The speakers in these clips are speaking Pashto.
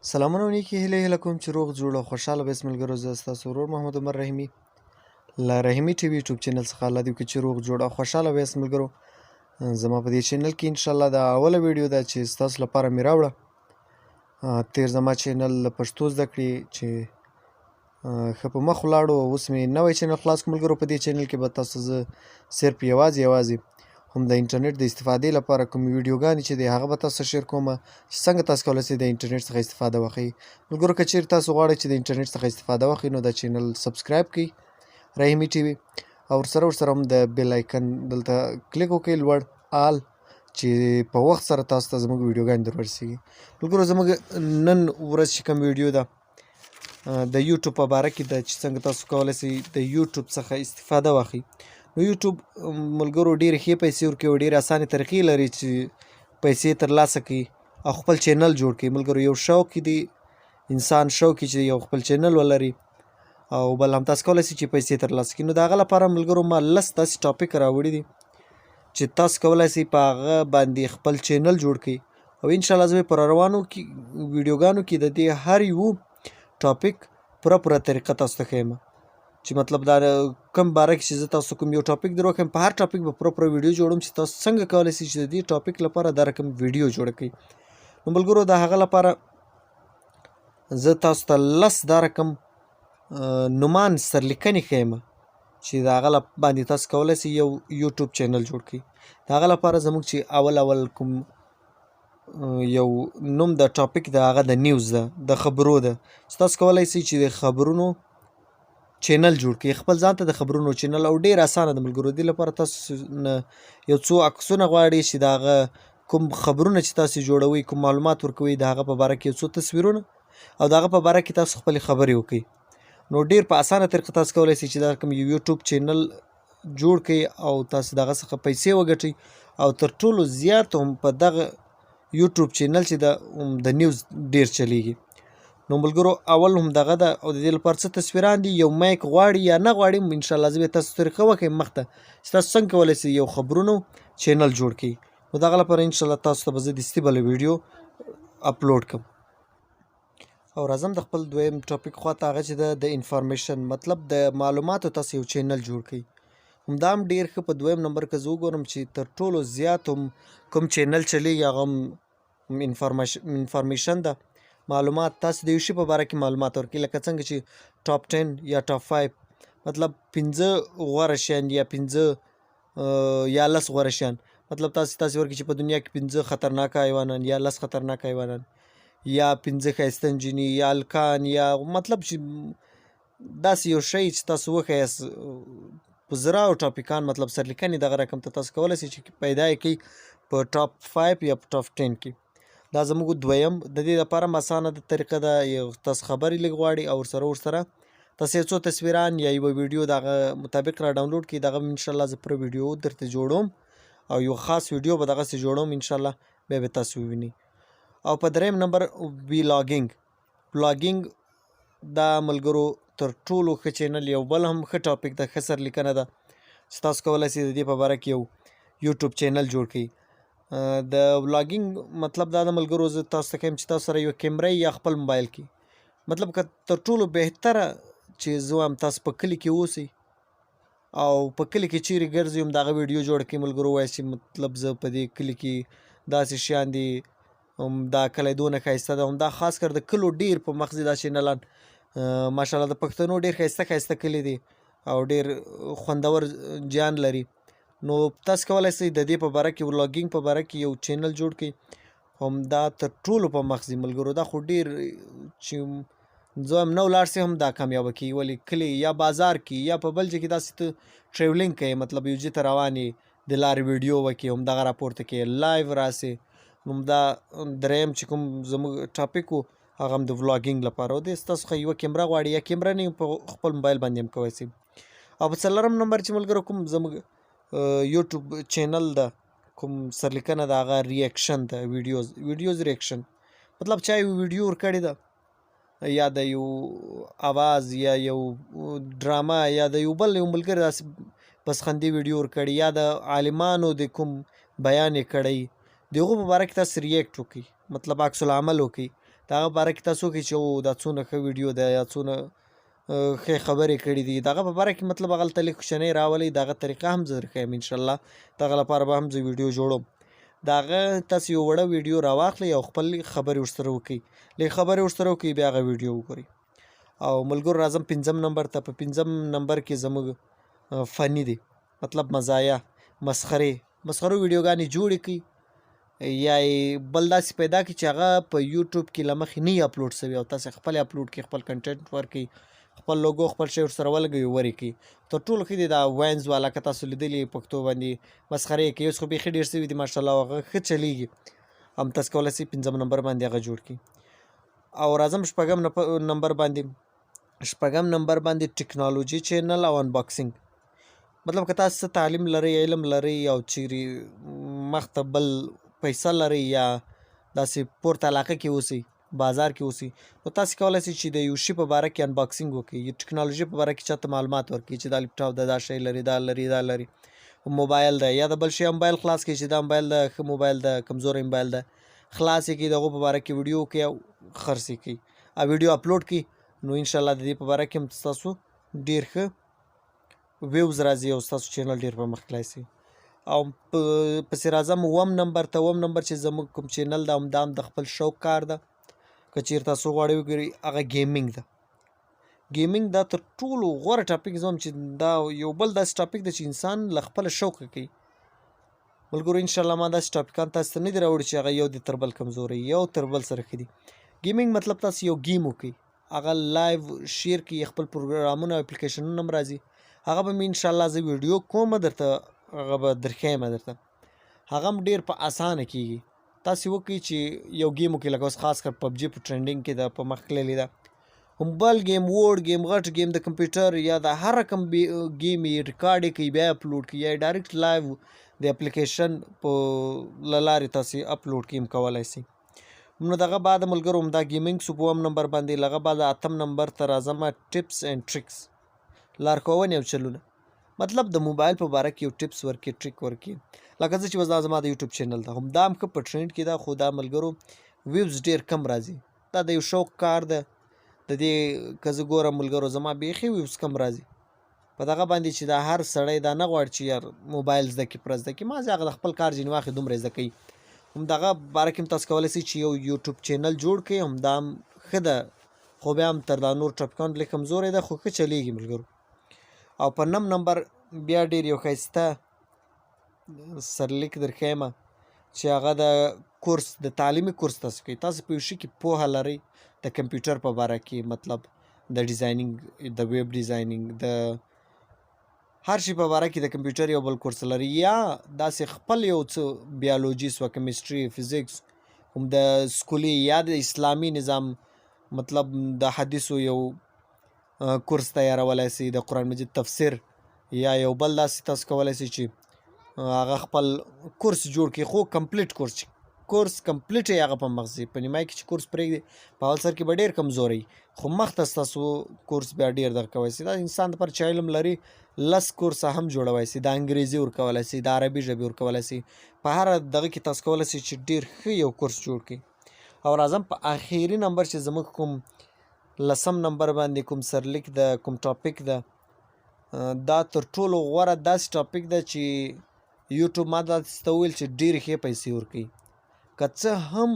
سلامونه او نیکې هیلې، هیله کوم چې روغ جوړ او خوشحاله به ملګرو. زه ستاسو ورور محمد عمر رحیمي له رحیمي ټي وي یوټیوب چینل څخه. الله دې وکړي چې روغ جوړ او خوشحاله به ملګرو. زما په دې چینل کې ان شاء الله دا اوله ویډیو ده چې ستاسو لپاره مې راوړه. تیر زما چینل د پښتو زده کړې چې ښه په مخ ولاړو، اوس مې نوی چینل خلاص کړ ملګرو. په دې چینل کې به تاسو زه صرف یوازې هم د انټرنیټ د استفادې لپاره کوم ویډیوګانې چې دی هغه به تاسو share کوم چې څنګه تاسو کولی شئ د انټرنیټ څخه استفاده وکړئ. ملګرو، که چیرې تاسو غواړئ چې د انټرنیټ څخه استفاده وکړئ، نو دا چینل subscribe کړئ رحیمي ټي وي، او ورسره هم د bell icon دلته کلیک وکړئ لوړ all، چې په وخت سره تاسو ته زموږ ویډیوګانې در ورسیږي. ملګرو، زموږ نن ورځ چې کوم ویډیو ده د یوټیوب په باره کې ده چې څنګه تاسو کولی شئ د یوټیوب څخه استفاده واخلئ. نو یوټیوب ملګرو ډېرې ښې پیسې ورکوي او ډېرې اسانې طریقې لري چې پیسې ترلاسه کړي او خپل چینل جوړ کړي. ملګرو، یو شوق دی، انسان شوق چې یو خپل چینل ولري او بل هم تاسو کولی شئ چې پیسې ترلاسه کړئ. نو د هغه لپاره ملګرو ما لس داسې topic راوړي دي چې تاسو کولی شئ په هغه باندې خپل چینل جوړ کړئ، او انشاءالله زه به په روانو کې ویډیوګانو کې د دې هر یو topic پوره پوره طریقه تاسو ته ښیم، چې مطلب دا کوم باره کې چې زه تاسو کوم یو topic در وښیم، په هر topic به پوره پوره ویډیو جوړوم چې تاسو څنګه کولی شئ چې د دې topic لپاره دا رقم ویډیو جوړه کړئ. نو ملګرو، د هغه لپاره زه تاسو ته لس دا رقم نومان سرلیکنې ښیم چې د هغه باندې تاسو کولی شئ یو یوټیوب چینل جوړ کړئ. د هغه لپاره زموږ چې اول اول کوم یو نوم د topic د هغه د news ده، د خبرو ده، چې تاسو کولی شئ چې د خبرونو چینل جوړ کړئ خپل ځان ته، د خبرونو چینل. او ډیر اسانه ده ملګرو. دې لپاره تاسو نه یو څو عکسونه غواړي چې د هغه کوم خبرونه چې تاسو جوړوئ، کوم معلومات ورکوئ، د هغه په باره کې یو څو تصویرونه او د هغه په باره کې تاسو خپلې خبرې وکړئ. نو ډیر په اسانه طریقه تاسو کولی شئ چې دا کوم یو یوټیوب چینل جوړ کړئ او تاسو دغه څخه پیسې وګټئ. او تر ټولو زیات هم په دغه یوټیوب چینل چې د news ډیر چلیږي. نو ملګرو، اول هم دغه ده، او د دې لپاره څه تصویران دي، یو mic غواړي یا نه غواړي، ان شاء الله زه به تاسو طریقه وښیم مخته چې تاسو څنګه کولی شئ یو خبرونو چینل جوړ کړئ. نو دغه لپاره ان شاء الله تاسو ته به زه دستي بله ویډیو اپلوډ کړم. او راځم د خپل دویم topic خواته، هغه چې ده د information، مطلب د معلوماتو تاسو یو چینل جوړ کړئ. همدا هم ډیر ښه په دویم نمبر کې زه وګورم چې تر ټولو زیات هم کوم چینل چلیږي، هغه هم information ده، معلومات. تاسو د یو شي په باره کې معلومات ورکړئ، لکه څنګه چې top 10 یا top 5، مطلب پنځه غوره شیان یا پنځه یا لس غوره شیان. مطلب تاسو ورکړي چې په دنیا کې پنځه خطرناک حیوانان یا لس خطرناک حیوانان یا پنځه ښایسته نجونې یا هلکان، یا مطلب چې داسې یو شی چې تاسو وښیاست په زراو topic ان، مطلب سرلیکنې دغه رقم ته تاسو کولی شئ چې پیدا یې کړئ په top 5 یا په top 10 کې. دا زموږ دویم. د دې لپاره هم اسانه د طریقه ده، یو تاسو خبرې لږ غواړي او ورسره تاسو یو څو تصویران یا یوه ویډیو دغه مطابق را ډاونلوډ کړئ. دغه ان شاء الله زه پوره ویډیو درته جوړوم او یو خاص ویډیو به دغسې جوړوم، ان شاء الله بیا به تاسو ووینئ. او په دریم نمبر vlogging. Vlogging دا ملګرو تر ټولو ښه چینل، یو بل هم ښه topic ده، ښه سرلیکنه ده چې تاسو کولی شئ د دې په باره کې یو یوټیوب چینل جوړ کړئ. د vlogging مطلب دا د ملګرو زه تاسو ته ښیم چې تاسو سره یو کیمره یا خپل موبایل کې، مطلب که تر ټولو بهتره چې زه وایم تاسو په کلي کې اوسئ او په کلي کې چیرې ګرځئ هم دغه ویډیو جوړه کړئ. ملګرو، وایي چې مطلب زه په دې کلي کې داسې شیان دي، هم دا کلی دونه ښایسته ده، هم دا خاص کر د کلو ډیر په مخ ځي دا چینلان. ماشاءالله د پښتنو ډیر ښایسته ښایسته کلي دي او ډیر خوندور جان لري. نو تاسو کولی شئ د دې په باره کې، vlogging په باره کې یو چینل جوړ کړئ. هم دا تر ټولو په مخ ځي ملګرو. دا خو ډیر چې زه هم نه ولاړ سي هم دا کامیابه کیږي. ولې کلي یا بازار کې یا په بل ځای کې داسې ته travelling کوې، مطلب یو ځای ته روان یې، د لارې ویډیو وکړي، هم دغه راپورته کې live راسي. نو دا دریم چې کوم زموږ topic و هغه هم د vlogging لپاره و. دی ستاسو خو یوه کیمره غواړي یا کیمره نه په خپل موبایل باندې هم کوی سي. او په څلورم نمبر چې ملګرو کوم زموږ یوټیوب چینل ده، کوم سرلیکنه ده، هغه reaction ده، videos reaction. مطلب چا یو ویډیو ورکړې ده یا د یو اواز یا یو ډرامه یا د یو بل یو ملګري داسې بس خندې ویډیو ورکړي یا د عالمانو د کوم بیان یې کړی، د هغو په باره کې تاسو react وکړئ، مطلب عکس العمل وکړئ. د هغه باره کې تاسو وکړئ چې او دا څونه ښه ویډیو ده یا څونه ښې خبرې کړې دي دغه په باره کې، مطلب هغلته لږ کوچنی راولئ. دغه طریقه هم زه درښیم ان شاء الله، دغه لپاره به هم زه ویډیو جوړوم. دغه تاسو یو وړه ویډیو راواخلئ او خپل خبرې ورسره وکړئ، لږ خبرې ورسره وکړئ، بیا هغه ویډیو وګورئ. او ملګرو، راځم پنځم نمبر ته. په پنځم نمبر کې زموږ فني دی، مطلب مزایا، مسخرې، مسخرو ویډیوګانې جوړې کړئ یا بل داسې پیدا کړئ چې هغه په یوټیوب کې له مخې نه اپلوډ سوي او تاسو خپل اپلوډ کړئ، خپل کنټینټ ورکړئ، خپل لوګو، خپل شی ورسره ولګوي، ورې کړئ. تر ټولو ښه دی دا وینز والا که تاسو لیدلي، پښتو باندې مسخرې کوي. اوس خو بیخي ډېر سوي دي ماشاءالله، هغه ښه چلیږي هم. تاسو کولی شئ پنځم نمبر باندې هغه جوړ کړئ. او راځم شپږم نمبر باندې. شپږم نمبر باندې ټکنالوژي چینل او انباکسینګ. مطلب که تاسو څه تعلیم لرئ، علم لرئ او چیرې مخته بل پیسه لرئ یا داسې پورته علاقه کې اوسئ، بازار کې اوسئ، نو تاسو کولای شئ چې د یو شي په باره کې انباکسینګ وکړئ، یو ټکنالوژي په باره کې چاته معلومات ورکړئ چې دا لپټاپ ده، دا شی لري، دا لري، دا لري، موبایل ده یا د بل شي موبایل خلاص کړئ چې دا موبایل ده، ښه موبایل ده، کمزوری موبایل ده، خلاص یې کړئ، د هغو په باره کې ویډیو وکړئ او خرڅ یې کړئ او ویډیو اپلوډ کړئ. نو ان شاء الله د دې په باره کې هم ستاسو ډېر ښه ویوز راځي او ستاسو چینل ډېر په مخ تلای سي. او پسې راځم اووم نمبر ته. اووم نمبر چې زموږ کوم چینل ده، همدا هم د خپل شوق کار ده، که چیرې تاسو غواړئ وګورئ، هغه ګیمینګ ده. ګیمینګ دا تر ټولو غوره ټاپک زم چې دا یو بل داسې ټاپک ده چې انسان له خپله شوقه کوي. ملګرو، ان شاء الله ما داسې ټاپکان تاسو ته نه دي راوړي چې هغه یو دې تر بل کمزوری، یو تر بل سره ښه دي. ګیمینګ مطلب تاسو یو ګیم وکړئ، هغه لایو شیر کړئ، خپل پروګرامونه او اپلیکیشنونه هم راځي، هغه به مې ان شاء الله زه ویډیو کوم درته، هغه به درښیم درته، هغه هم ډیر په اسانه کیږي. تاسو وکړئ چې یو ګیم وکړئ، لکه اوس خاص کر پبجي په ټرینډینګ کې ده، په مخ تللې ده، هم بل ګیم، وړ ګیم، غټ ګیم د کمپیوټر یا د هر رقم ګیم یې ریکارډ کړئ، بیا اپلوډ کړئ یا ډایرکټ لایو د اپلیکیشن په لارې تاسو اپلوډ کړئ هم کولای شئ. نو دغه بعد ملګرو هم دا ګیمینګ سو په اووم نمبر باندې. لغه بعد اتم نمبر ته راځم، ټپس اینډ ټریکس، لارښوونې او چلونه. مطلب د موبایل په باره کې یو ټپس ورکې، ټریک ورکې، لکه زه چې اوس دا زما د یوټیوب چینل ده، هم دا هم ښه په ټرینډ کې ده، خو دا ملګرو ویوز ډیر کم راځي. دا د یو شوق کار ده. د دې که زه ګورم ملګرو، زما بیخي ویوز کم راځي په دغه باندې چې دا هر سړی دا نه غواړي چې یار موبایل زده کړي، پر زده کړي، ما هغه د خپل کار ځینې واخلي، دومره زده کوي. هم دغه باره کې هم تاسو کولی شئ چې یو یوټیوب چینل جوړ کړئ، هم دا هم ښه ده، خو بیا هم تر دا نور ټاپکانو لږ کمزوری ده، خو ښه چلیږي ملګرو. او په نم نمبر بیا ډیر یو ښایسته سرلیک درښیم چې هغه د کورس، د تعلیمي کورس تاسو کوي. تاسو په یو شي کې پوهه لرئ، د کمپیوټر په باره کې، مطلب د ډیزاینینګ، د ویب ډیزاینینګ، د هر شي په باره کې د کمپیوټر یو بل کورس لري، یا داسې خپل یو څه بیولوژي سوه، کیمستري، فزیکس، هم د سکولي یا د اسلامي نظام، مطلب د حدیثو یو کورس تیارولای سي، د قرآن مجید تفسیر یا یو بل داسې تاسو کولای سي چې هغه خپل کورس جوړ کړي، خو کمپلیټ کورس، چې کورس کمپلیټ یې هغه په مخ ځي. په نیمای کې چې کورس پرېږدي، په اول سر کې به ډېر کمزوری، خو مخته ستاسو کورس بیا ډېر دغه کوی سي. دا انسان دپاره چې علم لري، لس کورسه هم جوړوی سي، د انګریزي ورکولی سي، د عربي ژبې ورکولی سي، په هره دغه کې تاسو کولی سئ چې ډېر ښه یو کورس جوړ کړئ. او راځم په اخیري نمبر چې زموږ کوم لسم نمبر باندې کوم سرلیک ده، کوم ټاپک ده، دا تر ټولو غوره داسې ټاپک ده چې یوټیوب ما داسې ته وویل چې ډېرې ښې پیسې ورکوي. که څه هم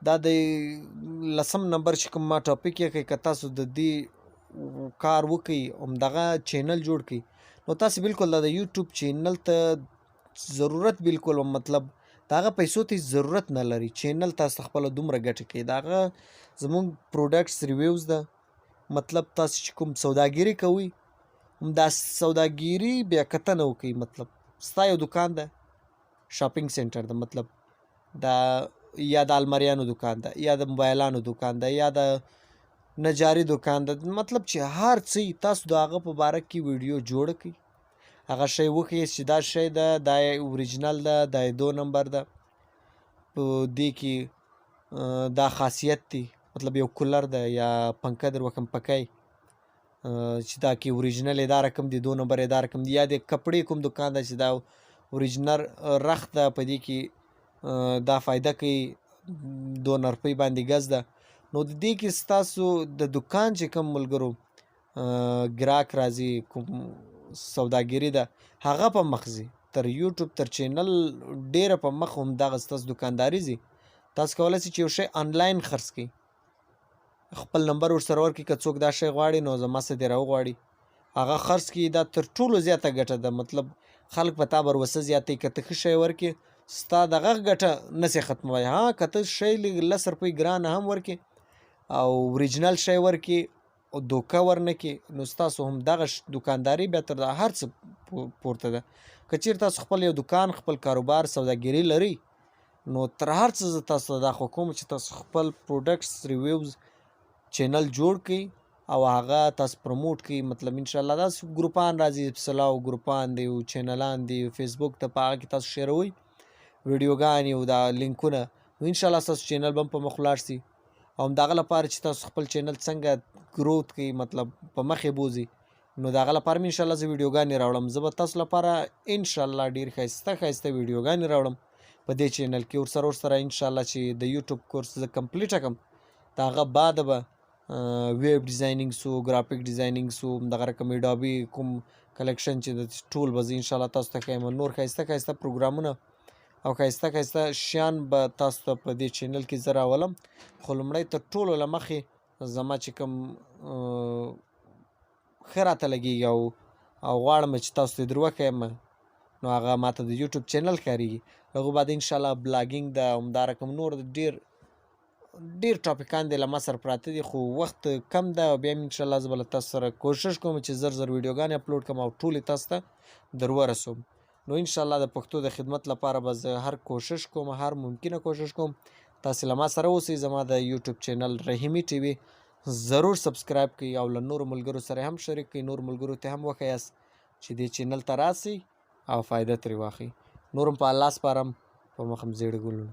دا د لسم نمبر چې کوم ما ټاپک یې کوي، که تاسو د دې کار وکړئ، همدغه چینل جوړ کړئ، نو تاسو بالکل د یوټیوب چینل ته ضرورت بالکل، مطلب د هغه پیسو ته ضرورت نه لري. چینل تاسو خپله دومره ګټه کوي. د هغه زموږ پروډکټس ریویوز ده، مطلب تاسو چې کوم سوداګري کوئ، هم دا سوداګري بیا کتنه وکړئ. مطلب ستا یو دکان ده، شاپینګ سنټر ده، مطلب دا یا د المریانو دکان ده یا د موبایلانو دکان ده یا د نجاري دکان ده، مطلب چې هر څه، تاسو د هغه په باره کې ویډیو جوړه کړئ، هغه شی وښیي چې دا شی ده، دا یې اوریجنل ده، دا یې دو نمبر ده، په دې کې دا خاصیت دی. مطلب یو کولر ده یا پنکه در وکم پکی چې دا کې اوریجنل دا رقم دی، دو نمبر دا رقم دی، یا د کپړې کوم دکان ده چې دا اوریجنل رخت ده، په دې کې دا فایده کوي. دونه روپۍ باندې ګز ده. نو د دې کې ستاسو د دکان چې کوم ملګرو ګراک راځي، کوم سوداګري ده، هغه په مخ ځي تر یوټیوب تر چینل ډیره په مخ هم دغه ستاسو دکانداري ځي. تاسو کولای شئ چې یو شی انلاین خرڅ کړئ، خپل نمبر ورسره ورکړي، که څوک دا شی غواړي نو زما څخه دې راوغواړي، هغه خرڅ کړي. دا تر ټولو زیاته ګټه ده، مطلب خلک په تا باروسه زیاتوي. که ته ښه شی ورکړې ستا دغه ګټه نسې ختمولی. ها که ته شی لږ 10 روپۍ ګرانه هم ورکړې او اوریجنل شی ورکړې او دوکه ورنه کړې، نو ستاسو هم دغه دکانداري بیا تر هر څه پورته ده. که چیرې تاسو خپل یو دکان، خپل کاروبار، سوداګري لرئ، نو تر هر څه زه تاسو ته دا خو کوم چې تاسو خپل products reviews channel جوړ کړئ او هغه تاسو promote کړئ. مطلب ان شاء الله داسې ګروپان راځي، سلاو ګروپان دی او چینلان دی فیسبوک ته، په هغه کې تاسو شیروئ ویډیوګانې او دا لینکونه، نو ان شاء الله ستاسو چینل به هم په مخ ولاړ سي. او همدغه لپاره چې تاسو خپل چینل څنګه growth کوي، مطلب په مخ یې بوځي، نو د هغه لپاره مې ان شاء الله زه ویډیوګانې راوړم. زه به تاسو لپاره ان شاء الله ډیر ښایسته ښایسته ویډیوګانې راوړم په دې چینل کې. ورسره ان شاء الله چې د یوټیوب کورس زه complete کړم، د هغه بعد به web designing سو، graphic designing سو، دغه رقم Adobe کوم collection چې د ټول به زه ان شاء الله تاسو ته ښایم. نور ښایسته ښایسته پروګرامونه او ښایسته ښایسته شیان به تاسو ته په دې چینل کې زه راولم. خو لومړی تر ټولو له مخې زما چې کوم ښه راته لګېږي او غواړم چې تاسو ته یې در وښیم، نو هغه ماته د یوټیوب چینل ښکارېږي. هغه بعد ان شاء الله blogging ده، همدا رقم نور ډېر ډېر ټاپکان دي له ما سره پراته دي، خو وخت کم ده. او بیا هم ان شاء الله زه به له تاسو سره کوشش کوم چې زر زر ویډیوګانې اپلوډ کړم او ټولې تاسو ته در ورسوم. نو ان شاء الله د پښتو د خدمت لپاره به زه هر کوشش کوم، هر ممکنه کوشش کوم. تاسو له ما سره اوسئ. زما د یوټیوب چینل رحیمي ټي وي ضرور subscribe کړئ او له نورو ملګرو سره هم شریک کړئ، نور ملګرو ته هم وښیاست چې دې چینل ته راسئ او فایده ترې واخلئ. نورم په الله سپارم، په مخم زیړ ګلونه.